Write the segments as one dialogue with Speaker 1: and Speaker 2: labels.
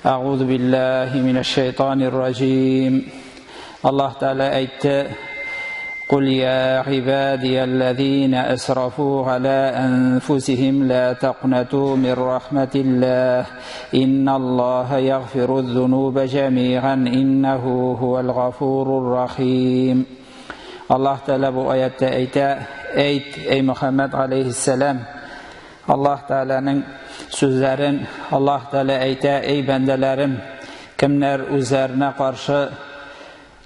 Speaker 1: Әгъузу биллаһи минәш шайтанир раҗим. Аллаһ Тәгалә әйтте: Кул я гыйбадиялләзина асрафу галя анфусихим ла тaqнату мин рахматиллаһ. Инналлаһа ягъфируз зунуба җәмиган иннаһу һувал гафурур рахим. Аллаһ Тәгалә бу аятта әйтә: Әйт, эй Мөхәммәд галәйһиссәлам, Аллаһ Тәгаләнең сүзләрен Аллаһ Тәгалә әйтә: Эй бәндәләрем, кемнәр үзләренә каршы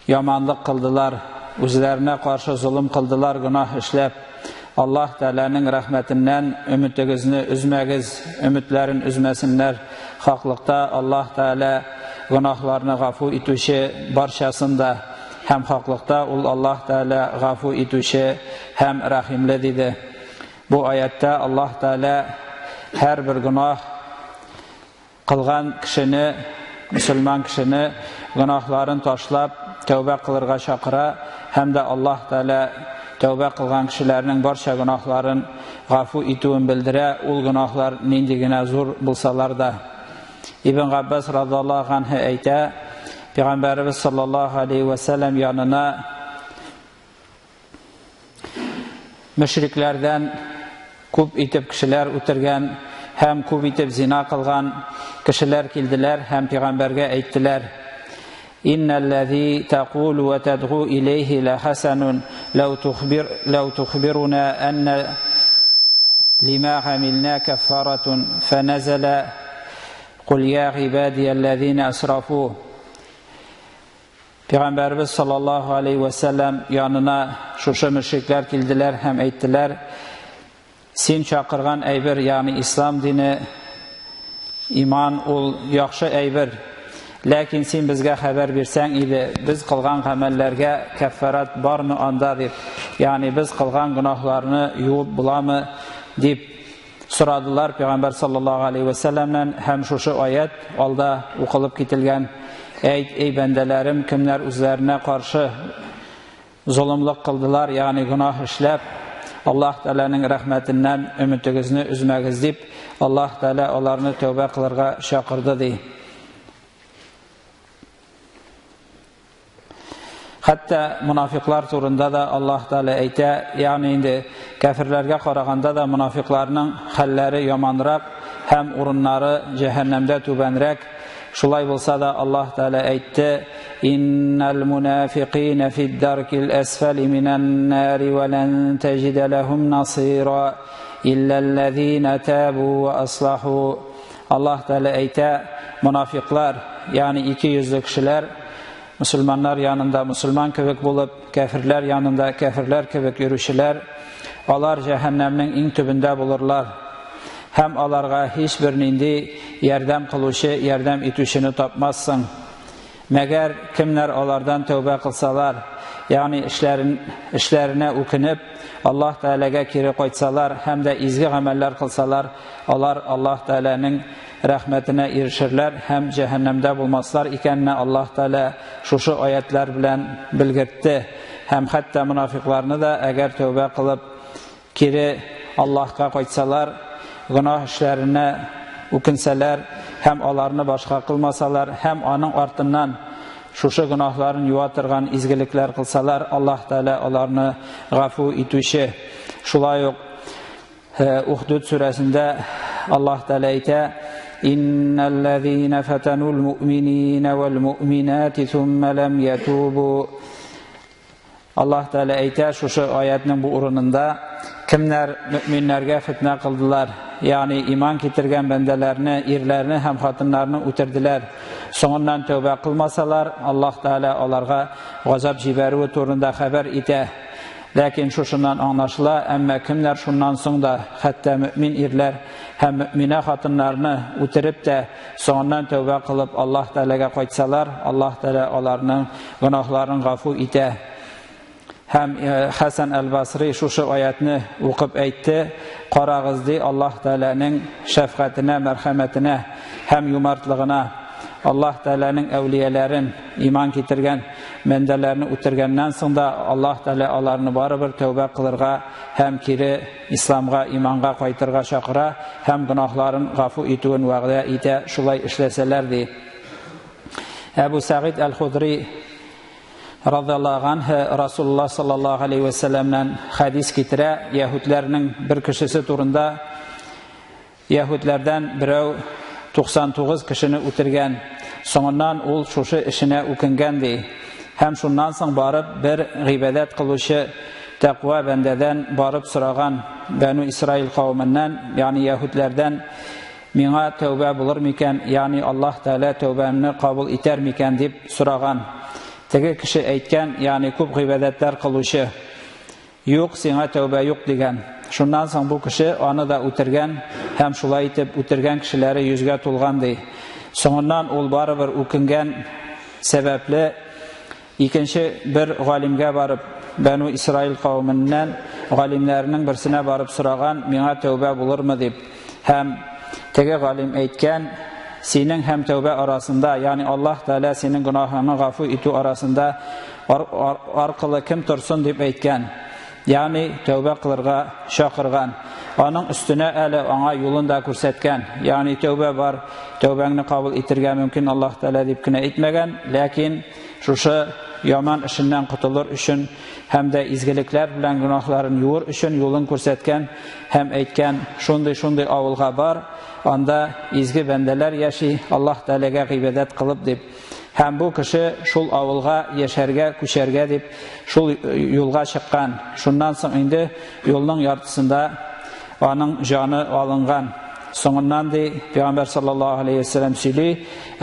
Speaker 1: яманлык кылдылар, үзләренә каршы золым кылдылар, гөнаһ эшләп, Аллаһ Тәгаләнең рәхмәтеннән өметегезне өзмәгез, өметләрен өзмәсеннәр. Хаклыкта Аллаһ Тәгалә гөнаһларны гафу итүче барчасын да һәм хаклыкта ул Аллаһ Тәгалә гафу итүче һәм рәхимле диде. Бу аятта Аллаһ Тәгалә һәрбер гөнаһ кылган кешене, мөселман кешене гөнаһларын ташлап, тәүбә кылырга чакыра һәм дә Аллаһ Тәгалә тәүбә кылган кешеләрнең барча гөнаһларын гафу итүен белдерә, ул гөнаһлар нинди генә зур булсалар да. Ибн Габбас радиаллаһу анһу әйтә, Пәйгамбәребез саллаллаһу алейхи ва сәлләм янына Мөшрикләрдән күп итеп кешеләр үтергән һәм күп итеп зина кылган кешеләр килделәр һәм пәйгамбәргә әйттеләр: Иннәлләзи тәкулу ва тәдгу иләйһи ләхәсәнун ләү тухбир ләү тухбируна әннә лима гамилна каффаратун фәнәзәлә Кул я гыйбадиялләзина асрафу. Пәйгамбәребез саллаллаһу алейхи ва сәлләм янына шушы мөшрикләр килделәр һәм әйттеләр: Син чакырган әйбер, ягъни ислам дине, иман ул яхшы әйбер. Ләкин син безгә хәбәр бирсәң иде, без кылган гамәлләргә кәффарат бармы анда дип, ягъни без кылган гөнаһларны юып буламы дип сорадылар Пәйгамбәр саллаллаһу алейхи ва сәлләмнән һәм шушы аят алда укылып кителгән: Әйт, эй бәндәләрем, кемнәр үзләренә каршы золымлык кылдылар, ягъни гөнаһ эшләп, Аллаһ Тәгаләнең рәхмәтеннән өметегезне өзмәгез дип, Аллаһ Тәгалә аларны тәүбә кылырга чакырды ди. Хәтта мунафиклар турында да Аллаһ Тәгалә әйтә, ягъни инде кәферләргә караганда да мунафикларның хәлләре яманрак һәм урыннары җәһәннәмдә түбәнрәк. Шулай булса да Аллаһ Тәгалә әйтте: "Иннал мунафикина фид-даркил асфали минән нари ва лан таҗида лахум насира илләлләзина табу ва аслаху". Аллаһ Тәгалә әйтә, мунафиклар, ягъни ике йөзле кешеләр, мөселманнар янында мөселман кебек булып, кәферләр янында кәферләр кебек йөрүчеләр, алар җәһәннәмнең иң төбендә булырлар. Һәм аларга һичбер нинди ярдәм кылучы, ярдәм итүчене тапмассың. Мәгәр кемнәр алардан тәүбә кылсалар, ягъни эшләрен, эшләренә үкенеп, Аллаһ Тәгаләгә кире кайтсалар һәм дә изге гамәлләр кылсалар, алар Аллаһ Тәгаләнең рәхмәтенә ирешерләр һәм җәһәннәмдә булмаслар икәнне Аллаһ Тәгалә шушы аятлар белән белгертте. Һәм хәтта мунафикларны да, әгәр тәүбә кылып, кире Аллаһка кайтсалар, гөнаһ эшләренә үкенсәләр һәм аларны башка кылмасалар һәм аның артыннан шушы гөнаһларын юа торган изгелекләр кылсалар, Аллаһ Тәгалә аларны гафу итүче. Шулай ук Ухдуд сүрәсендә Аллаһ Тәгалә әйтә: "Иннәлләзина фатанул муъминина вал муъминати сумма лам ятубу". Аллаһ Тәгалә әйтә шушы аятның бу урынында, кемнәр мөминнәргә фитнә кылдылар, ягъни иман китергән бәндәләрне, ирләрне һәм хатыннарны үтерделәр. Соңыннан тәүбә кылмасалар, Аллаһ Тәгалә аларга газап җибәрүе турында хәбәр итә. Ләкин шушыннан аңлашыла, әмма кемнәр шуннан соң да, хәтта мөмин ирләр һәм мөминә хатыннарны үтереп тә, соңыннан тәүбә кылып Аллаһ Тәгаләгә кайтсалар, Аллаһ Тәгалә аларның гөнаһларын гафу итә. Һәм Хәсән әл-Басри шушы аятны укып әйтте: "Карагыз, ди, Аллаһ Тәгаләнең шәфкатенә, мәрхәмәтенә һәм юмартлыгына. Аллаһ Тәгаләнең әүлияләрен, иман китергән бәндәләрне үтергәннән соң да Аллаһ Тәгалә аларны барыбер тәүбә кылырга һәм кире исламга, иманга кайтырга чакыра һәм гөнаһларын гафу итүен вәгъдә итә, шулай эшләсәләр, ди. Әбу Сәгыйд әл-Худри радиаллаһу анһу Расулуллаһ саллаллаһу алейһи вә сәлләмнән хәдис китерә, яһүдләрнең бер кешесе турында. Яһүдләрдән берәү 99 кешене үтергән. Соңыннан ул шушы эшенә үкенгән ди. Һәм шуннан соң барып бер гыйбадәт кылучы тәкъва бәндәдән барып сораган, Бәнү Исраил кавеменнән, ягъни яһүдләрдән, миңа тәүбә булыр микән, ягъни Аллаһ Тәгалә тәүбәмне кабул итәр микән дип сораган. Теге кеше әйткән, ягъни күп гыйбадәтләр кылучы, Юк, сиңа тәүбә юк, дигән. Шуннан соң бу кеше аны да үтергән һәм шулай итеп үтергән кешеләре йөзгә тулган, ди. Соңыннан ул барыбер үкенгән сәбәпле икенче бер галимгә барып, Бәнү Исраил кавеменнән галимнәренең берсенә барып сораган, миңа тәүбә булырмы дип. Һәм теге галим әйткән, синең һәм тәүбә арасында, ягъни Аллаһ Тәгалә синең гөнаһыңны гафу итү арасында аркылы кем торсын дип әйткән. Ягъни тәүбә кылырга чакырган. Аның өстенә әле аңа юлын да күрсәткән. Ягъни тәүбә бар, тәүбәңне кабул итергә мөмкин Аллаһ Тәгалә дип кенә әйтмәгән, ләкин шушы яман эшеннән котылыр өчен һәм дә изгелекләр белән гөнаһларын юыр өчен юлын күрсәткән һәм әйткән, шундый-шундый авылга бар, анда изге бәндәләр яши, Аллаһ Тәгаләгә гыйбадәт кылып дип. Һәм бу кеше шул авылга яшәргә, күчәргә дип шул юлга чыккан. Шуннан соң инде юлның яртысында аның җаны алынган. Соңыннан ди, Пәйгамбәр саллаллаһу алейһи вәсәлләм сөйли,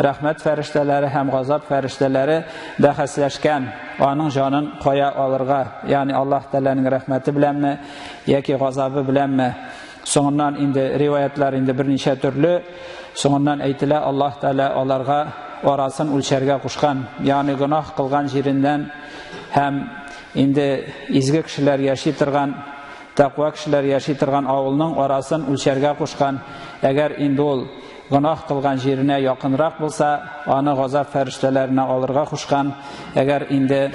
Speaker 1: рәхмәт фәрештәләре һәм газап фәрештәләре бәхәсләшкән, аның җанын кая алырга, ягъни Аллаһ Тәгаләнең рәхмәте беләнме яки газабы беләнме? Соңыннан инде риваятлар инде берничә төрле. Соңыннан әйтелә, Аллаһ Тәгалә аларга арасын үлчәргә кушкан, ягъни гөнаһ кылган җиреннән һәм инде изге кешеләр яши торган, тәкъва кешеләр яши торган авылның арасын үлчәргә кушкан. Әгәр инде ул гөнаһ кылган җиренә якынрак булса, аны газап фәрештәләренә алырга кушкан. Әгәр инде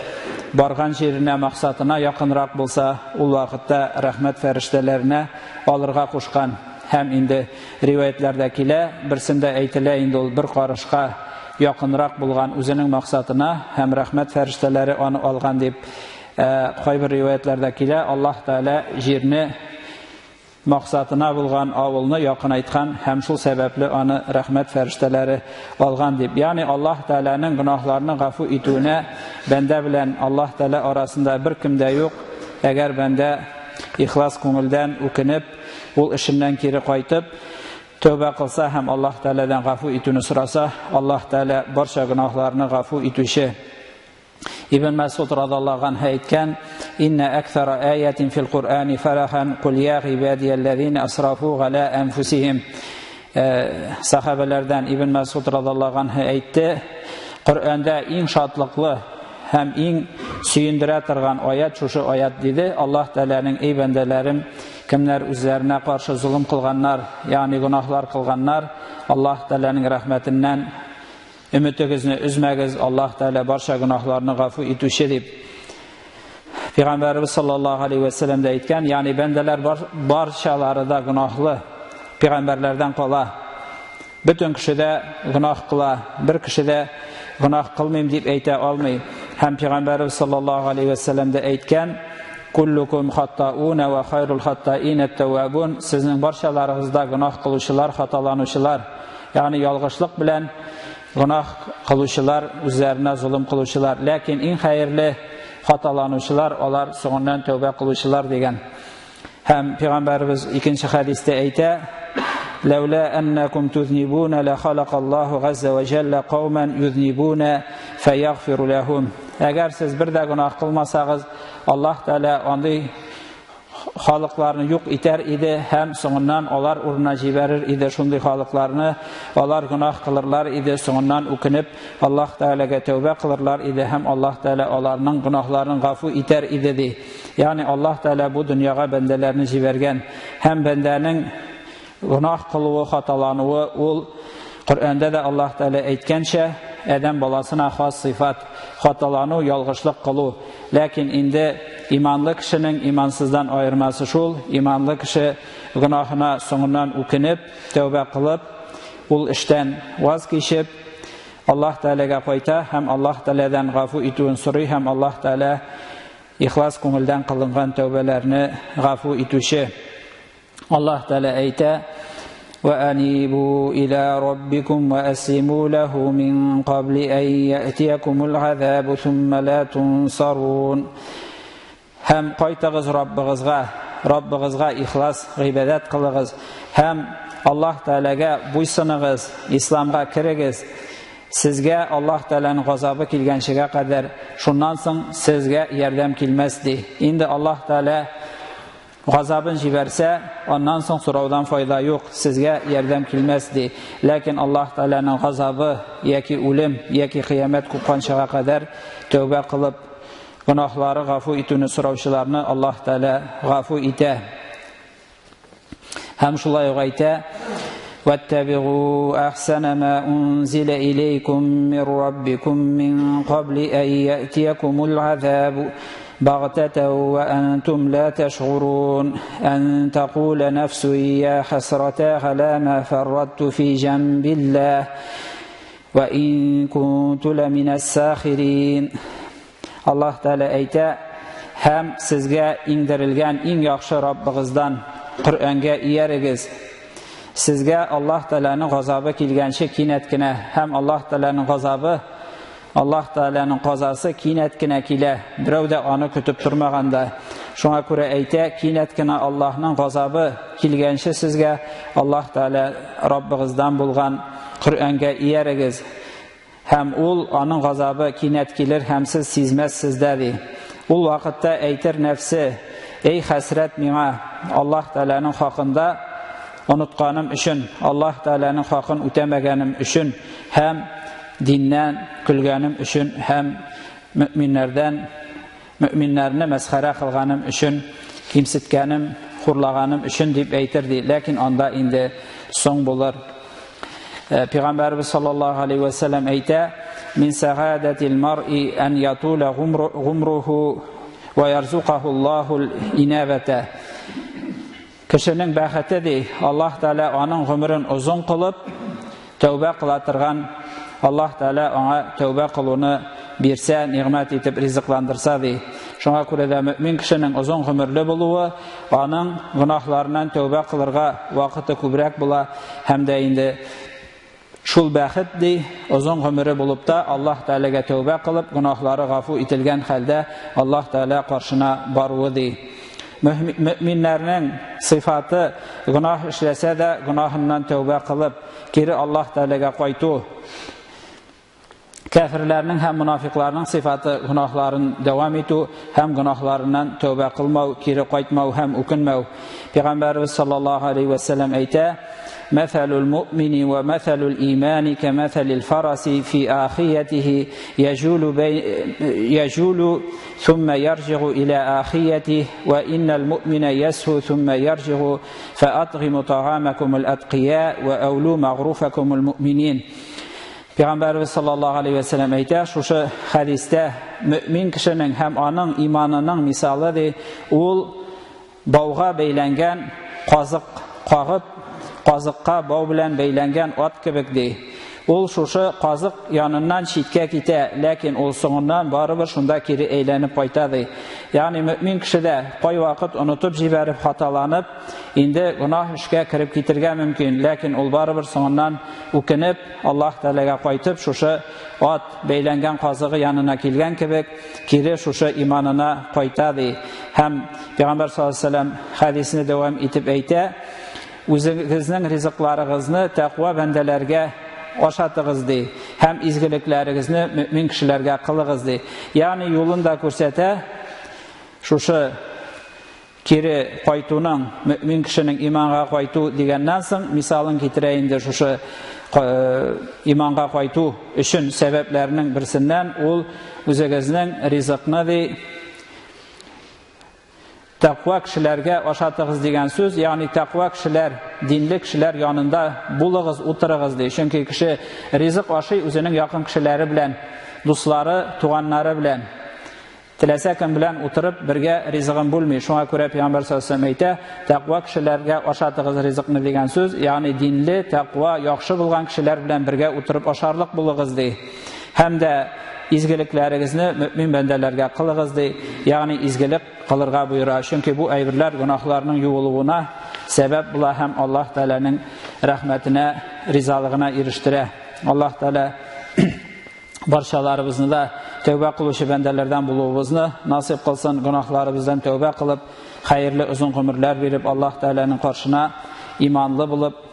Speaker 1: барган җиренә, максатына якынрак булса, ул вакытта рәхмәт фәрештәләренә алырга кушкан. Һәм инде риваятләрдә килә, берсендә әйтелә инде ул бер карышка якынрак булган үзенең максатына һәм рәхмәт фәрештәләре аны алган дип. Кайбер риваятләрдә килә, Аллаһ Тәгалә җирне максатына булган авылны якынайткан һәм шул сәбәпле аны рәхмәт фәрештәләре алган дип. Ягъни Аллаһ Тәгаләнең гөнаһларны гафу итүенә бәндә белән Аллаһ Тәгалә арасында бер кем дә юк. Әгәр бәндә ихлас күңелдән үкенеп, ул эшеннән кире кайтып, тәүбә кылса һәм Аллаһ Тәгаләдән гафу итүне сораса, Аллаһ Тәгалә барча гөнаһларны гафу итүче. Ибн Мәсуд радаллаһу анһу әйткән: "Инна аксара аятин фил Куръани фарахан кул я гыйбадияллазина асрафу галя анфусихим". Сахабәләрдән Ибн Мәсуд радаллаһу анһу әйтте: "Коръәндә иң шатлыклы һәм иң сөендерә торган аят шушы аят диде. Аллаһ Тәгаләнең: "Эй бәндәләрем, кемнәр үзләренә каршы золым кылганнар, ягъни гөнаһлар кылганнар, Аллаһ Тәгаләнең рәхмәтеннән Өметегезне өзмәгез, Аллаһ Тәгалә барча гөнаһларны гафу итүче дип. Пәйгамбәребез саллаллаһу алейһи вә сәлләм дә әйткән, ягъни бәндәләр бар, барчалары да гөнаһлы, пәйгамбәрләрдән кала. Бөтен кеше дә гөнаһ кыла, бер кеше дә гөнаһ кылмыйм дип әйтә алмый. Һәм пәйгамбәребез саллаллаһу алейһи вә сәлләм дә әйткән, Куллукум хаттауна ва хайрул хаттаин ат-таввабун. Сезнең барчаларыгыз да гөнаһ кылучылар, хаталанучылар. Ягъни ялгышлык белән гөнаһ кылучылар, үзләренә золым кылучылар. Ләкин иң хәерле хаталанучылар алар соңыннан тәүбә кылучылар дигән. Һәм пәйгамбәребез икенче хәдистә әйтә: "Ләүлә аннакум тузнибуна ла халакаллаһу газза ва җалла кауман юзнибуна фаягфиру лахум". Әгәр сез бер дә гөнаһ кылмасагыз, Аллаһ Тәгалә андый халыкларны юк итәр иде һәм соңыннан алар урынына җибәрер иде шундый халыкларны, алар гөнаһ кылырлар иде, соңыннан үкенеп Аллаһ Тәгаләгә тәүбә кылырлар иде һәм Аллаһ Тәгалә аларның гөнаһларын гафу итәр иде ди. Ягъни Аллаһ Тәгалә бу дөньяга бәндәләрне җибәргән һәм бәндәнең гөнаһ кылуы, хаталануы ул Коръәндә дә Аллаһ Тәгалә әйткәнчә, адәм баласына хас сыйфат, хаталану, ялгышлык кылу. Ләкин инде иманлы кешенең имансыздан аермасы шул, иманлы кеше гөнаһына соңыннан үкенеп, тәүбә кылып, ул эштән ваз кичеп, Аллаһ Тәгаләгә кайта һәм Аллаһ Тәгаләдән гафу итүен сорый һәм Аллаһ Тәгалә ихлас күңелдән кылынган тәүбәләрне гафу итүче. Аллаһ Тәгалә әйтә: "Ва анибу иля раббикум ва аслиму лаху мин кабли ан яътиякумул азабу сумма ла тунсарун." Һәм кайтыгыз Раббыгызга, Раббыгызга ихлас гыйбадәт кылыгыз һәм Аллаһ Тәгаләгә буйсыныгыз, исламга керегез. Сезгә Аллаһ Тәгаләнең газабы килгәнчегә кадәр, шуннан соң сезгә ярдәм килмәс, ди. Инде Аллаһ Тәгалә газабын җибәрсә, аннан соң сораудан файда юк, сезгә ярдәм килмәс, ди. Ләкин Аллаһ Тәгаләнең газабы яки үлем, яки кыямәт купканчыга кадәр тәүбә кылып, гөнаһлары гафу итүне сораучыларны Аллаһ Тәгалә гафу итә. Һәм шулай ук әйтә: "Ваттабигу ахсана ма унзила илейкум мин раббикум мин кабли ан яътиякумул азабу багтата ва антум ла ташгурун ан тaqula нафсун я хасрата ала ма фаррадту фи жанбиллах ва ин кунту ламинас сахирин." Аллаһ Тәгалә әйтә: "Һәм сезгә иңдерелгән иң яхшы Раббыгыздан Коръәнгә иярегез. Сезгә Аллаһ Тәгаләнең газабы килгәнче кинәт кенә һәм Аллаһ Тәгаләнең газабы Аллаһ Тәгаләнең казасы кинәт кенә килә, берәү дә аны көтеп тормаганда. Шуңа күрә әйтә, кинәт кенә Аллаһның газабы килгәнче сезгә Аллаһ Тәгалә Раббыгыздан булган Коръәнгә иярегез. Һәм ул, аның газабы кинәт килер һәм сез сизмәссез дә, ди. Ул вакытта әйтер нәфсе, Эй хәсрәт миңа, Аллаһ Тәгаләнең хакында онытканым өчен, Аллаһ Тәгаләнең хакын үтәмәгәнем өчен һәм диннән көлгәнем өчен һәм мөэминнәрдән мөэминнәрне мәсхәрә кылганым өчен, кимсеткәнем, хурлаганым өчен дип әйтер ди. Ләкин анда инде соң булыр. Пәйгамбәрбез саллаллаһу алейхи ва сәлләм әйтә: "Мин сәгадәтил мар'i ан ятула гумруху ва ярзукаху Аллаһу инабата." Кешенең бәхете ди, Аллаһ Тәгалә аның гомерен озын кылып, тәүбә кыла торган Аллаһ Тәгалә аңа тәүбә кылуны бирсә, нигъмәт итеп ризыкландырса ди. Шуңа күрә дә мөмин кешенең озын гомерле булуы, аның гөнаһларыннан тәүбә кылырга вакыты күбрәк була һәм дә инде шул бәхет ди, озын гомере булып та Аллаһ Тәгаләгә тәүбә кылып, гөнаһлары гафу ителгән хәлдә Аллаһ Тәгалә каршына баруы ди. Мөминнәрнең сыйфаты гөнаһ эшләсә дә гөнаһыннан тәүбә кылып, кире Аллаһ Тәгаләгә кайту. Кәферләрнең һәм мунафикларның сыйфаты гөнаһларын дәвам итү һәм гөнаһларыннан тәүбә кылмау, кире кайтмау һәм үкенмәү. Пәйгамбәрбез саллаллаһу алейхи ва сәлләм әйтә: "Мәсәлул муъмини ва мәсәлул имани кәмәсәлил фараси фи ахиятихи яҗулу бай яҗулу thumma ярҗигу иля ахиятихи ва иннал муъмина ясху thumma ярҗигу фа атгиму та'амакумул аткия ва аулу магруфакумул муъминин." Пәйгамбәрбез саллаллаһу алейхи ва сәлләм әйтә, шушы хәдистә мөмин кешенең һәм аның иманының мисалы ди, ул бауга бәйләнгән казык кагып, казыкка бау белән бәйләнгән ат кебек ди. Ул шушы казык яныннан читкә китә, ләкин ул соңыннан барыбер шунда кире әйләнеп кайта ди. Ягъни мөмин кеше дә кайвакыт онытып җибәреп, хаталанып, инде гөнаһ эшкә кереп китергә мөмкин, ләкин ул барыбер соңыннан үкенеп, Аллаһ Тәгаләгә кайтып, шушы ат бәйләнгән казыгы янына килгән кебек, кире шушы иманына кайта ди. Һәм Пәйгамбәр саллаллаһу алейһи вәсәлләм хәдисне дәвам итеп әйтә: "Үзегезнең ризыкларыгызны тәкъва бәндәләргә ашатыгыз ди һәм изгелекләрегезне мөмин кешеләргә кылыгыз ди. Ягъни юлын да күрсәтә, шушы кире кайтуның, мөмин кешенең иманга кайту дигәннән соң, мисалын китерә инде шушы иманга кайту өчен сәбәпләрнең берсеннән ул үзегезнең ризыкны ди тәкъва кешеләргә ашатыгыз дигән сүз, ягъни тәкъва кешеләр, динле кешеләр янында булыгыз, утырыгыз ди. Чөнки кеше ризык ашый үзенең якын кешеләре белән, дуслары, туганнары белән. Теләсә кем белән утырып бергә ризыгын бүлми. Шуңа күрә Пәйгамбәр саллаллаһу алейһи әйтә, тәкъва кешеләргә ашатыгыз ризыкны дигән сүз, ягъни динле, тәкъва, яхшы булган кешеләр белән бергә утырып ашарлык булыгыз ди. Һәм дә изгелекләрегезне мөмин бәндәләргә кылыгыз ди, ягъни изгелек кылырга боера. Чөнки бу әйберләр гөнаһларның юылуына сәбәп була һәм Аллаһ Тәгаләнең рәхмәтенә, ризалыгына ирештерә. Аллаһ Тәгалә барчаларыбызны да тәүбә кылучы бәндәләрдән булуыбызны насыйп кылсын, гөнаһларыбыздан тәүбә кылып, хәерле озын гомерләр биреп, Аллаһ Тәгаләнең каршына иманлы булып,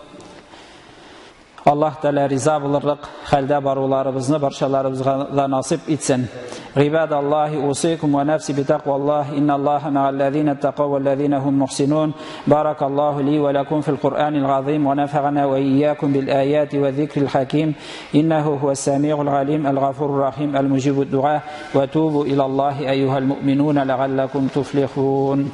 Speaker 1: Аллаһ Тәгалә риза булырлык хәлдә баруларыбызны барчаларыбызга да насыйп итсен. Гыйбадаллаһи усыйкум ва нафси битақваллаһ инналлаһа мәгалләзина тақау валләзина һум мухсинун. Баракаллаһу ли ва лакум фил Куръанил газим ва нафагана ва ийякум бил аяти ва зикрил хаким. Иннаху хуас самиул алим аль-гафурур рахим аль-муҗибуд дуа ва тубу илаллаһи айюхал муъминуна лааллакум туфлихун.